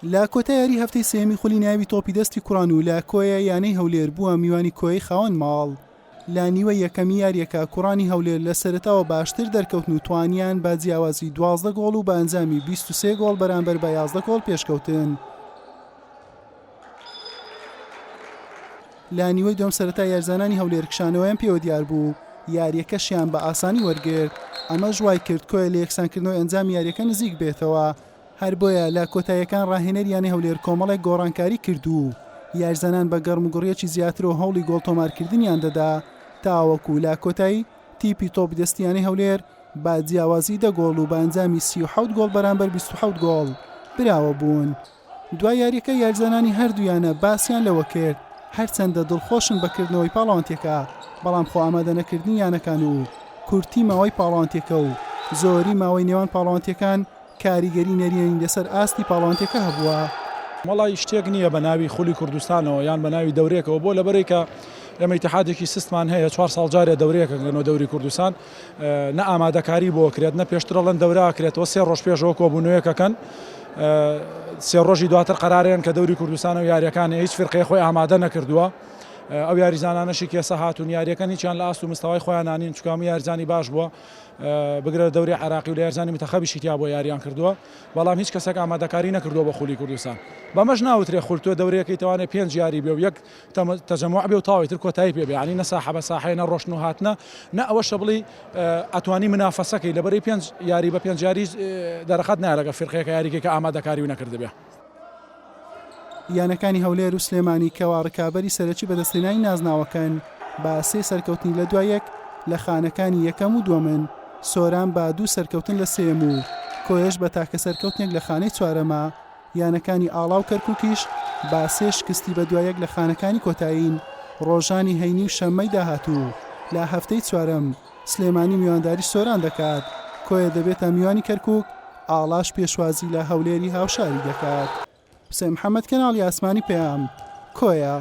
لە کۆتا یاری هەفتەی سێیەمی خولی نایابی تۆپی دەستی کوڕان و لە کۆیە یانەی هەولێر بووە میوانی کۆیەی خاوەن ماڵ. لە نیوەی یەکەمی یارییەکە کوڕانی هەولێر لە سەرەتاوە باشتر دەرکەوتن و توانیان بە جیاوازی 12 گۆڵ و بە ئەنجامی 23 گۆڵ بەرامبەر بە 11 گۆڵ پێشکەوتن. لە نیوەی دووەم سەرەتا یارزانانی هەولێر کشانەوەیان پێوە دیار بوو، یارییەکەشیان بە ئاسانی وەرگرت، ئەمەش وایکرد کۆیە لە یەکسانکردنەوەی ئەنجامی یارییەکە نزیک بێتەوە. هەر بۆیە لە کۆتاییەکان ڕاهێنەری یانەی هەولێر کۆمەڵێک گۆڕانکاری کرد و یاریزانان بە گەڕموگوڕییەکی زیاترەوە هەوڵی گۆڵ تۆمارکردنیان دەدا تاوەکو لە کۆتایی تیپی تۆپی دەستی یانەی هەولێر بە جیاوازی دە گۆڵ و بە ئەنجامی 37 گۆڵ بەرامبەر 27 گۆڵ براوە بوون. دوای یارییەکە یاریزانانی هەردوو یانە باسیان لەوە کرد هەرچەندە دڵخۆشن بە کردنەوەی پاڵەوانتیەکە بەڵام خۆ ئامادەنەکردنی یانەکان و کورتی ماوەی پاڵەوانتیەکە و زۆری ماوەی نێوان پاڵەوانتیەکان کاریگەری نەرێنی لەسەر ئاستی پاڵەوانتیەکە هەبووە. وەڵای شتێک نییە بە ناوی خولی کوردستانەوە یان بە ناوی دەورەیەکەوە بۆ لەبەرەی کە ئێمە ئیتیحادێکی سستمان هەیە چوار ساڵ جارێ دەورەیەکەکەنەوە دەوری کوردستان نە ئامادەکاری بۆ کرێت نە پێشتر ئەڵێن دەورە ئەکرێتەوە سێ ڕۆژ پێشەوە کۆبوونەوەیەکەکەن سێ ڕۆژی دواتر قەرارێن کە دەوری کوردستانە و یاریەکان هیچ فرقەیە خۆی ئامادە نەکردووە ئەو یاریزانانەشی کێسە هاتوون یاریەکەن هیچیان لە ئاست و مستەوای خۆیان نانین چکام یاریزانی باش بووە بگرە دەوری عراقی و لە یارزانی متەخەبیشی تیا بۆ یاریان کردووە بەڵام هیچ کەسێک ئامادەکاری نەکردووە بە خولی کوردستان بەمەش ناوترێ خول تۆ دەورەیەکەی توانێ پێنج یاری بێ و یەک تەجەموع بێ و تاوی تر کۆتایی پێ بێ یانی نە ساحە بە ساحەیە نە ڕۆشتن و هاتنە نە ئەوەشە بڵێی ئەتوانی منافەسەکەی لەبەرەی پێنج یاری بە پێنج یاری دەرەقەت نایە لەگەڵ فیرقەیەکە یاریکەی کە ئامادەکاری و نەکردبێ. یانەکانی هەولێر و سلێمانی کەوا رکابەری سەرەکی بەدەستهێنانی نازناوەکەن بە سێ سەرکەوتنی لە دوای یەک لە خانەکانی یەکەم و دووەمن، سۆران بە دوو سەرکەوتن لە سێیەم و کۆیەش بە تاکە سەرکەوتنێک لە خانەی چوارەمە. یانەکانی ئاڵا و کەرکوکیش بە سێ شکستی بەدوای یەک لە خانەکانی کۆتایین، ڕۆژانی هەینی و شەممەی داهاتوو لە هەفتەی چوارەم سلێمانی میوانداری سۆران دەکات، کۆیە دەبێتە میوانی کەرکوک، ئاڵاش پێشوازی لە هەولێری هاوشاری دەکات. حوسێن محەمەد، کەناڵی ئاسمانی پەیام، کۆیە.